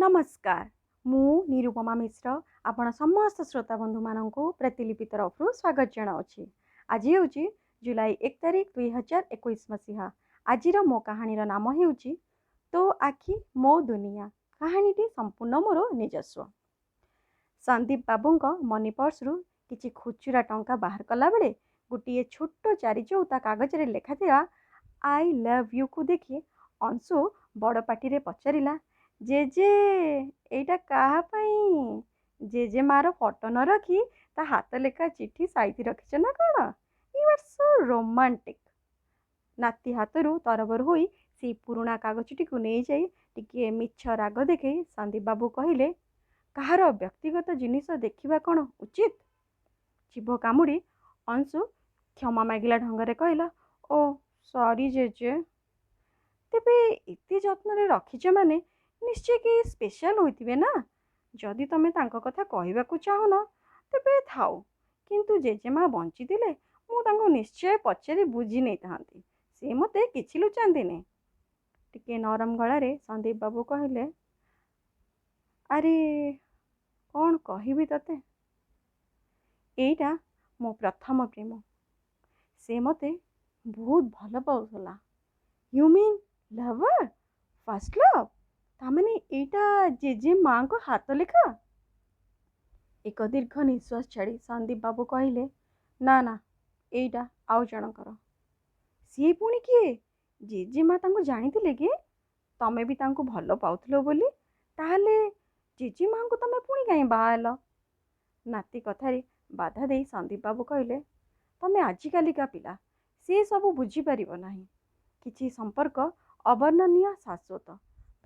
ନମସ୍କାର, ମୁଁ ନିରୁପମା ମିଶ୍ର ଆପଣ ସମସ୍ତ ଶ୍ରୋତା ବନ୍ଧୁମାନଙ୍କୁ ପ୍ରତିଲିପି ତରଫରୁ ସ୍ୱାଗତ ଜଣାଉଛି। ଆଜି ହେଉଛି ଜୁଲାଇ 1 ତାରିଖ 2021 ମସିହା। ଆଜିର ମୋ କାହାଣୀର ନାମ ହେଉଛି ତୋ ଆଖି ମୋ ଦୁନିଆ। କାହାଣୀଟି ସମ୍ପୂର୍ଣ୍ଣ ମୋର ନିଜସ୍ୱ। ସନ୍ଦୀପ ବାବୁଙ୍କ ମନି ପର୍ସରୁ କିଛି ଖୁଚୁରା ଟଙ୍କା ବାହାର କଲାବେଳେ ଗୋଟିଏ ଛୋଟ ଚାରିଚଉତା କାଗଜରେ ଲେଖାଥିବା I love ୟୁକୁ ଦେଖି ଅଂଶୁ ବଡ଼ ପାଟିରେ ପଚାରିଲା, ଜେଜେ ଏଇଟା କାହା ପାଇଁ? ଜେଜେମାର ଫଟୋ ନ ରଖି ତା ହାତ ଲେଖା ଚିଠି ସାଇତି ରଖିଛ ନା କ'ଣ? You are so romantic. ନାତି ହାତରୁ ତରବର ହୋଇ ସେଇ ପୁରୁଣା କାଗଜଟିକୁ ନେଇଯାଇ ଟିକିଏ ମିଛ ରାଗ ଦେଖେଇ ସନ୍ଦୀପ ବାବୁ କହିଲେ, କାହାର ବ୍ୟକ୍ତିଗତ ଜିନିଷ ଦେଖିବା କ'ଣ ଉଚିତ? ଜିଭ କାମୁଡ଼ି ଅଂଶୁ କ୍ଷମା ମାଗିଲା ଢଙ୍ଗରେ କହିଲା, ଓ ସରି ଜେଜେ। ତେବେ ଏତେ ଯତ୍ନରେ ରଖିଛ ମାନେ ନିଶ୍ଚୟ କେହି ସ୍ପେଶାଲ ହୋଇଥିବେ ନା? ଯଦି ତମେ ତାଙ୍କ କଥା କହିବାକୁ ଚାହୁଁନ ତେବେ ଥାଉ, କିନ୍ତୁ ଜେଜେମା ବଞ୍ଚିଥିଲେ ମୁଁ ତାଙ୍କୁ ନିଶ୍ଚୟ ପଚାରି ବୁଝି ନେଇଥାନ୍ତି। ସେ ମୋତେ କିଛି ଲୁଚାନ୍ତିନି। ଟିକେ ନରମ ଗଳାରେ ସନ୍ଦୀପ ବାବୁ କହିଲେ, ଆରେ କ'ଣ କହିବି ତତେ, ଏଇଟା ମୋ ପ୍ରଥମ ପ୍ରେମ। ସେ ମୋତେ ବହୁତ ଭଲ ପାଉଥିଲା। You mean lover? First love? ତାମାନେ ଏଇଟା ଜେଜେ ମାଙ୍କ ହାତ ଲେଖା? ଏକ ଦୀର୍ଘ ନିଶ୍ୱାସ ଛାଡ଼ି ସନ୍ଦୀପ ବାବୁ କହିଲେ, ନା ନା, ଏଇଟା ଆଉ ଜଣଙ୍କର। ସିଏ ପୁଣି କିଏ? ଜେଜେମା ତାଙ୍କୁ ଜାଣିଥିଲେ କି? ତମେ ବି ତାଙ୍କୁ ଭଲ ପାଉଥିଲ ବୋଲି? ତାହେଲେ ଜେଜେମାଙ୍କୁ ତମେ ପୁଣି କାହିଁ ବାହା ହେଲ? ନାତି କଥାରେ ବାଧା ଦେଇ ସନ୍ଦୀପ ବାବୁ କହିଲେ, ତମେ ଆଜିକାଲିକା ପିଲା, ସେ ସବୁ ବୁଝିପାରିବ ନାହିଁ। କିଛି ସମ୍ପର୍କ ଅବର୍ଣ୍ଣନୀୟ, ଶାଶ୍ୱତ।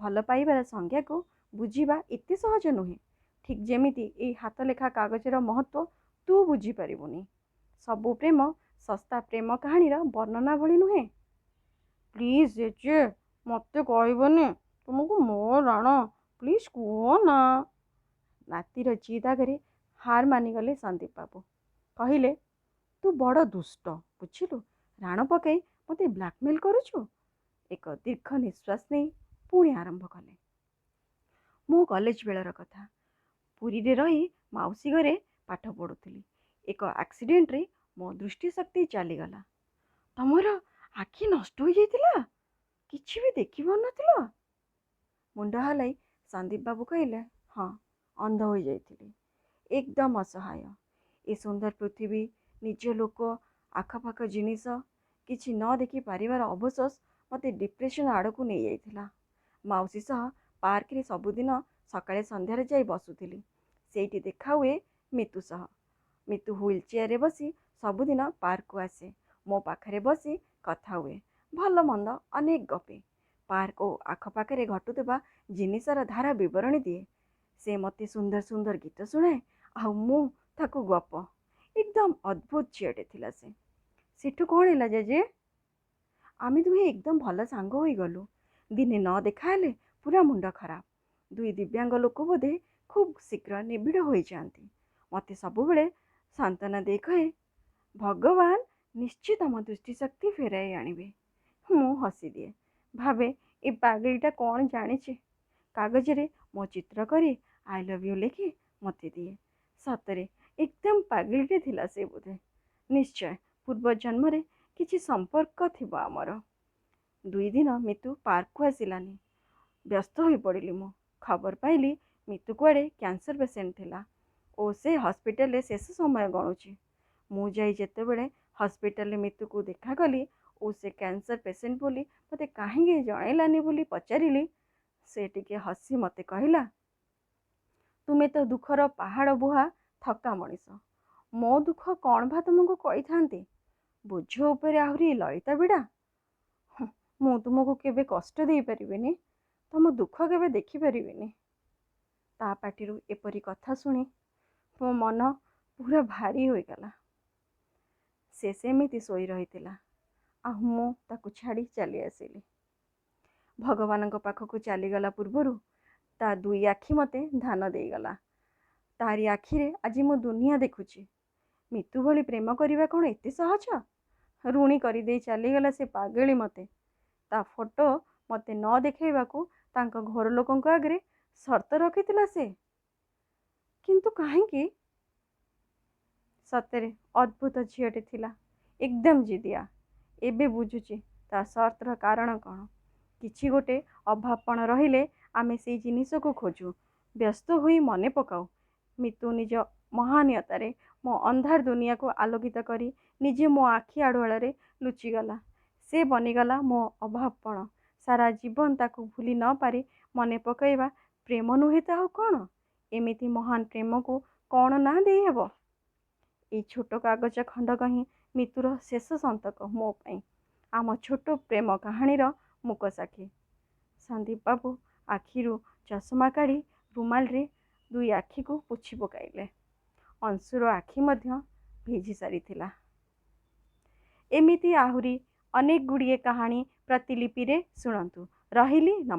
ଭଲ ପାଇବାର ସଂଜ୍ଞାକୁ ବୁଝିବା ଏତେ ସହଜ ନୁହେଁ। ଠିକ୍ ଯେମିତି ଏଇ ହାତ ଲେଖା କାଗଜର ମହତ୍ତ୍ୱ ତୁ ବୁଝିପାରିବୁନି। ସବୁ ପ୍ରେମ ଶସ୍ତା ପ୍ରେମ କାହାଣୀର ବର୍ଣ୍ଣନା ଭଳି ନୁହେଁ। ପ୍ଲିଜ୍ ଜେଜେ, ମୋତେ କହିବନି, ତୁମକୁ ମୋ ରାଣ, ପ୍ଲିଜ୍ କୁହ ନା। ନାତିର ଜିଦ୍ ଆଗରେ ହାର ମାନିଗଲେ ସନ୍ଦୀପ ବାବୁ। କହିଲେ, ତୁ ବଡ଼ ଦୁଷ୍ଟ ବୁଝିଲୁ, ରାଣ ପକାଇ ମୋତେ ବ୍ଲାକମେଲ୍ କରୁଛୁ। ଏକ ଦୀର୍ଘ ନିଶ୍ୱାସ ନେଇ ପୁଣି ଆରମ୍ଭ କଲେ, ମୋ କଲେଜ ବେଳର କଥା। ପୁରୀରେ ରହି ମାଉସୀ ଘରେ ପାଠ ପଢ଼ୁଥିଲି। ଏକ ଆକ୍ସିଡେଣ୍ଟରେ ମୋ ଦୃଷ୍ଟିଶକ୍ତି ଚାଲିଗଲା। ତମର ଆଖି ନଷ୍ଟ ହୋଇଯାଇଥିଲା? କିଛି ବି ଦେଖିପାରୁନଥିଲ? ମୁଣ୍ଡ ହଲାଇ ସନ୍ଦୀପ ବାବୁ କହିଲେ, ହଁ, ଅନ୍ଧ ହୋଇଯାଇଥିଲି, ଏକଦମ ଅସହାୟ। ଏ ସୁନ୍ଦର ପୃଥିବୀ, ନିଜ ଲୋକ, ଆଖପାଖ ଜିନିଷ କିଛି ନ ଦେଖି ପାରିବାର ଅବସୋସ ମୋତେ ଡିପ୍ରେସନ୍ ଆଡ଼କୁ ନେଇଯାଇଥିଲା। ମାଉସୀ ସହ ପାର୍କରେ ସବୁଦିନ ସକାଳେ ସନ୍ଧ୍ୟାରେ ଯାଇ ବସୁଥିଲି। ସେଇଠି ଦେଖା ହୁଏ ମିତୁ ସହ। ମିତୁ ହ୍ୱିଲ୍ ଚେୟାରରେ ବସି ସବୁଦିନ ପାର୍କକୁ ଆସେ। ମୋ ପାଖରେ ବସି କଥା ହୁଏ, ଭଲ ମନ୍ଦ ଅନେକ ଗପେ। ପାର୍କ ଓ ଆଖପାଖରେ ଘଟୁଥିବା ଜିନିଷର ଧାରା ବିବରଣୀ ଦିଏ। ସେ ମୋତେ ସୁନ୍ଦର ସୁନ୍ଦର ଗୀତ ଶୁଣାଏ ଆଉ ମୁଁ ତାକୁ ଗପ। ଏକଦମ ଅଦ୍ଭୁତ ଝିଅଟେ ଥିଲା ସେ। ସେଠୁ କ'ଣ ହେଲା ଜେଜେ? ଆମେ ଦୁହେଁ ଏକଦମ ଭଲ ସାଙ୍ଗ ହୋଇଗଲୁ। ଦିନେ ନ ଦେଖାହେଲେ ପୁରା ମୁଣ୍ଡ ଖରାପ। ଦୁଇ ଦିବ୍ୟାଙ୍ଗ ଲୋକ ବୋଧେ ଖୁବ୍ ଶୀଘ୍ର ନିବିଡ଼ ହୋଇଯାଆନ୍ତି। ମୋତେ ସବୁବେଳେ ସାନ୍ତ୍ୱନା ଦେଇ କହେ, ଭଗବାନ ନିଶ୍ଚୟ ତମ ଦୃଷ୍ଟିଶକ୍ତି ଫେରାଇ ଆଣିବେ। ମୁଁ ହସିଦିଏ, ଭାବେ ଏ ପାଗଳିଟା କ'ଣ ଜାଣିଛି। କାଗଜରେ ମୋ ଚିତ୍ର କରି I love you ଲେଖି ମୋତେ ଦିଏ। ସତରେ ଏକଦମ ପାଗଳିଟେ ଥିଲା ସେ ବୋଧେ। ନିଶ୍ଚୟ ପୂର୍ବ ଜନ୍ମରେ କିଛି ସମ୍ପର୍କ ଥିବ ଆମର। 2 ଦିନ ମିତୁ ପାର୍କକୁ ଆସିଲାନି। ବ୍ୟସ୍ତ ହୋଇପଡ଼ିଲି ମୁଁ। ଖବର ପାଇଲି ମିତୁ କୁଆଡ଼େ କ୍ୟାନ୍ସର ପେସେଣ୍ଟ ଥିଲା ଓ ସେ ହସ୍ପିଟାଲରେ ଶେଷ ସମୟ ଗଣୁଛି। ମୁଁ ଯାଇ ଯେତେବେଳେ ହସ୍ପିଟାଲରେ ମିତୁକୁ ଦେଖାକଲି ଓ ସେ କ୍ୟାନ୍ସର ପେସେଣ୍ଟ ବୋଲି ମୋତେ କାହିଁକି ଜଣାଇଲାନି ବୋଲି ପଚାରିଲି, ସେ ଟିକେ ହସି ମୋତେ କହିଲା, ତୁମେ ତ ଦୁଃଖର ପାହାଡ଼ ବୁହା ଥକା ମଣିଷ, ମୋ ଦୁଃଖ କ'ଣ ବା ତୁମକୁ କହିଥାନ୍ତି? ବୋଝ ଉପରେ ଆହୁରି ଲଳିତା ବିଡ଼ା। ମୁଁ ତୁମକୁ କେବେ କଷ୍ଟ ଦେଇପାରିବିନି, ତମ ଦୁଃଖ କେବେ ଦେଖିପାରିବିନି। ତା ପାଟିରୁ ଏପରି କଥା ଶୁଣି ମୋ ମନ ପୁରା ଭାରି ହୋଇଗଲା। ସେ ସେମିତି ଶୋଇ ରହିଥିଲା ଆଉ ମୁଁ ତାକୁ ଛାଡ଼ି ଚାଲି ଆସିଲି। ଭଗବାନଙ୍କ ପାଖକୁ ଚାଲିଗଲା ପୂର୍ବରୁ ତା ଦୁଇ ଆଖି ମୋତେ ଧାନ ଦେଇଗଲା। ତାରି ଆଖିରେ ଆଜି ମୁଁ ଦୁନିଆ ଦେଖୁଛି। ମିତୁ ଭଳି ପ୍ରେମ କରିବା କ'ଣ ଏତେ ସହଜ? ଋଣୀ କରିଦେଇ ଚାଲିଗଲା ସେ ପାଗେଳି ମୋତେ। ତା ଫଟୋ ମୋତେ ନ ଦେଖାଇବାକୁ ତାଙ୍କ ଘର ଲୋକଙ୍କ ଆଗରେ ସର୍ତ୍ତ ରଖିଥିଲା ସେ। କିନ୍ତୁ କାହିଁକି? ସତରେ ଅଦ୍ଭୁତ ଝିଅଟେ ଥିଲା, ଏକଦମ ଜିଦିଆ। ଏବେ ବୁଝୁଛି ତା ସର୍ତ୍ତର କାରଣ କ'ଣ। କିଛି ଗୋଟେ ଅଭାବପଣ ରହିଲେ ଆମେ ସେଇ ଜିନିଷକୁ ଖୋଜୁ, ବ୍ୟସ୍ତ ହୋଇ ମନେ ପକାଉ। ମିତୁ ନିଜ ମହାନୀୟତାରେ ମୋ ଅନ୍ଧାର ଦୁନିଆକୁ ଆଲୋକିତ କରି ନିଜେ ମୋ ଆଖି ଆଢ଼ୁଆଳରେ ଲୁଚିଗଲା। ସେ ବନିଗଲା ମୋ ଅଭାବପଣ। ସାରା ଜୀବନ ତାକୁ ଭୁଲି ନ ପାରି ମନେ ପକାଇବା ପ୍ରେମ ନୁହେଁ ତ ଆଉ କ'ଣ? ଏମିତି ମହାନ ପ୍ରେମକୁ କ'ଣ ନାଁ ଦେଇହେବ? ଏଇ ଛୋଟ କାଗଜ ଖଣ୍ଡକ ହିଁ ମିତୁର ଶେଷ ସନ୍ତକ ମୋ ପାଇଁ, ଆମ ଛୋଟ ପ୍ରେମ କାହାଣୀର ମୂକସାକ୍ଷୀ। ସନ୍ଦୀପ ବାବୁ ଆଖିରୁ ଚଷମା କାଢ଼ି ରୁମାଲରେ ଦୁଇ ଆଖିକୁ ପୋଛି ପକାଇଲେ। ଅଂଶୁର ଆଖି ମଧ୍ୟ ଭିଜି ସାରିଥିଲା। ଏମିତି ଆହୁରି ଅନେକ ଗୁଡ଼ିଏ କାହାଣୀ ପ୍ରତିଲିପିରେ ଶୁଣନ୍ତୁ। ରହିଲି, ନମସ୍କାର।